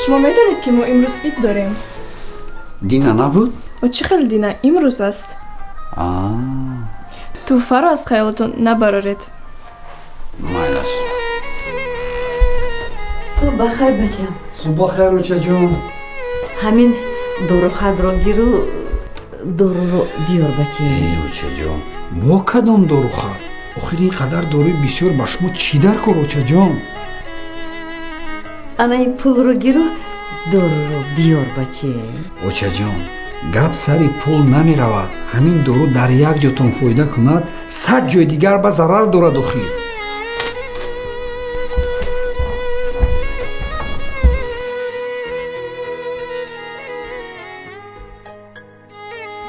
Шумо медонед, ки мо имрӯз ид дорем? Дина набуд? О, чӣ хел дина? Имрӯз аст. А. Тӯҳфаро аз хаёлатон набароред. Майлаш. Субҳ бахайр, бачам. Субҳ бахайр, очаҷон. Ҳамин дорухатро гиру доруро биёр, бача. Э, очаҷон, бо кадом дорухат? Охир ин қадар доруи бисёр ба шумо чӣ дар кор, очаҷон? Ана ин пулро гиру доруро биёр, бача. Очаҷон, гап сари пул намеравад. Ҳамин дору дар як ҷотон фоида кунад, 100 ҷои дигар ба зарар дорад охир.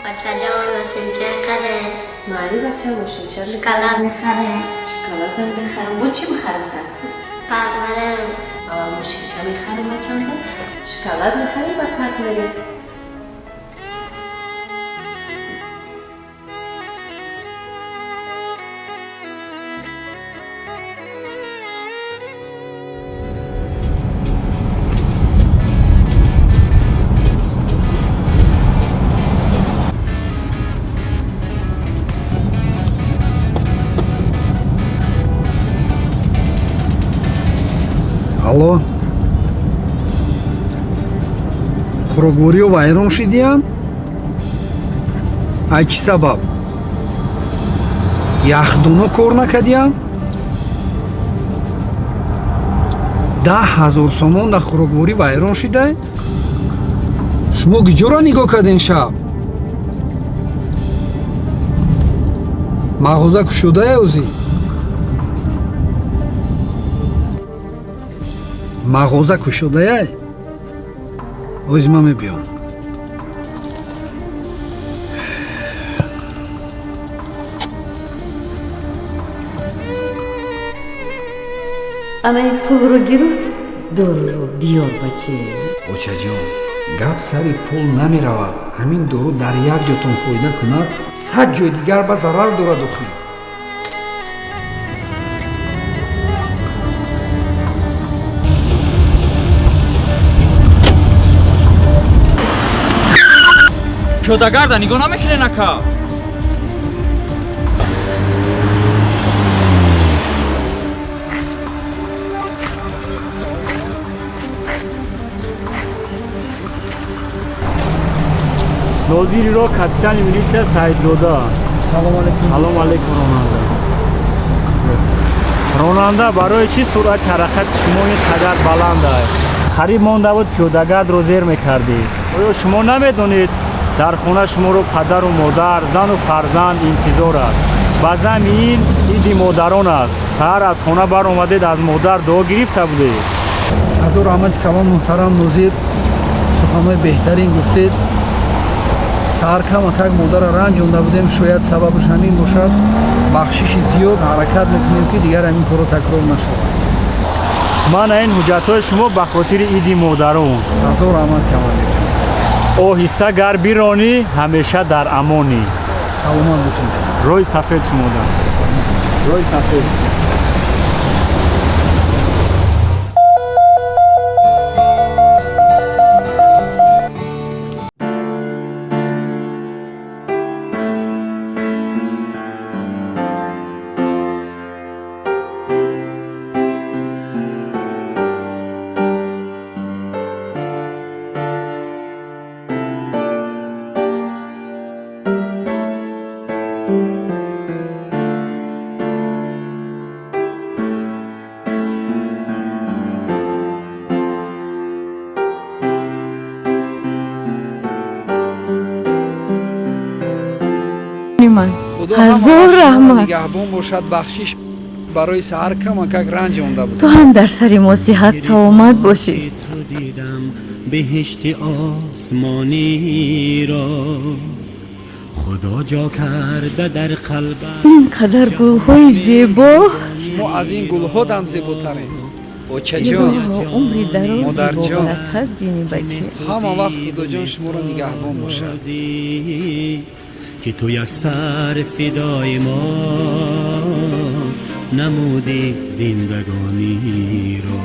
Бачаҷон, мошинча харе. Майли, бача, мошинча. Шоколад мехарем. Шоколадам мехарам. Бо чӣ мехарам? Парк мерем. Аввал мошинча мехарем, бачамда, шоколад мехарем, ба парк мерем. Алло, хӯроквориё вайрон шидиянд? Ай чӣ сабаб? Яхдоно кор накардиянд? 10 000 сомон дар хӯрокворӣ вайрон шидай? Шумо киҷоро нигоҳ кардем шаб? Мағоза кушодая ӯзӣ? Мағоза кушодаяй? Ози ман мебиём. Ана ин пулро гиру доруро биёр, бача. Очаҷон, гап сари пул намеравад. Ҳамин дору дар як ҷотон фоида кунад, 100 ҷои дигар ба зарар дорад охир. Пиёдагарда нигоҳ намекунед, ака? Нозири роҳ, капитани милитсия Саидзода. Салом алейкум. Салом алейкум, ронанда. Ронанда, барои чӣ суръати ҳаракати шумо ин қадар баланд аст? Қариб монда буд, пиёдагардро зер мекардед. Оё шумо намедонед, дар хона шуморо падару модар, зану фарзанд интизор аст? Ба зами ин иди модарон аст. Саҳар аз хона баромадед, аз модар дуо гирифта будед. Ҳазор раҳмати калон, муҳтарам нозир, суханҳои беҳтарин гуфтед. Саҳар камакак модара ранҷонда будем, шояд сабабаш ҳамин бошад. Бахшиши зиёд, ҳаракат мекунем, ки дигар ҳамин корро такрор нашавад. Мана ин ҳуҷҷатҳои шумо ба хотири иди модарон. Ҳазор раҳмат, командир. Оҳиста гар биронӣ, ҳамеша дар амонӣ. Саломат бошед. Роҳи сафед шумода, роҳи сафед. Ман Худо ҳазор ҳама раҳмат. нигаҳбон бошад. Бахшиш барои саҳар камакак ранҷонда Ту будем. ҳам дар сари мо сиҳат саломат бошӣ. Ту дидам беҳишти осмониро, худо ҷо карда дар қалбам. Ин қадар гулҳои зебо. Шумо аз ин гулҳо дам зеботаред, очаҷон. Илоҳо, умри дарози Модарҷон. бобаракат бини, бача. Ҳама вақт Худоҷон шуморо нигаҳбон бошад. Ки ту як сар фидои мо намуди зиндагониро.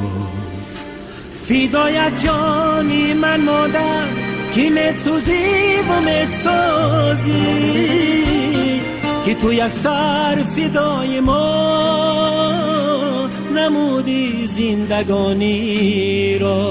Фидоят ҷони ман, модар, ки месӯзиву месозӣ, ки ту як сар фидои мо намудӣ зиндагониро.